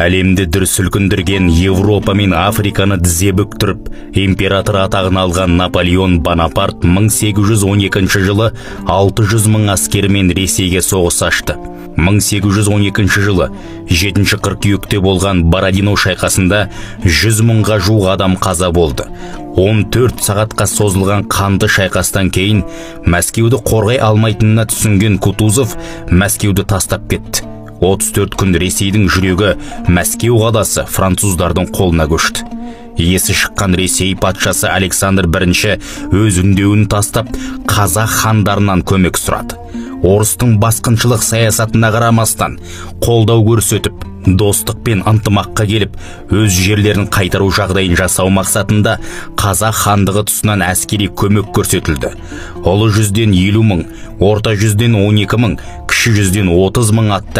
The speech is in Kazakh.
Әлемді дүр сілкіндірген, Европа мен Африканы тізе бүктіріп, император атағын алған Наполеон Бонапарт 1812 жылы 600 мың әскерімен Ресейге соғыс ашты. 1812 жылы 7 қыркүйекте болған Бородино шайқасында 100 мыңға жуық адам қаза болды. 14 сағатқа созылған қанды шайқастан кейін Мәскеуді қорғай алмайтынына түсінген Кутузов Мәскеуді тастап кетті. 34 күн Ресейдің жүрегі Мәскеу қаласы француздардың қолына көшті. Есі шыққан Ресей патшасы Александр I өз үндеуін тастап, қазақ хандарынан көмек сұрады. Орыстың басқыншылық саясатына қарамастан, қолдау көрсетіп, достық пен ынтымаққа келіп, өз жерлерін қайтару жағдайын жасау мақсатында қазақ хандығы тұсынан әскери көмек көрсетілді. Ұлы жүзден 50 мың, орта жүзден 12 мың, кіші жүзден 30 мың атты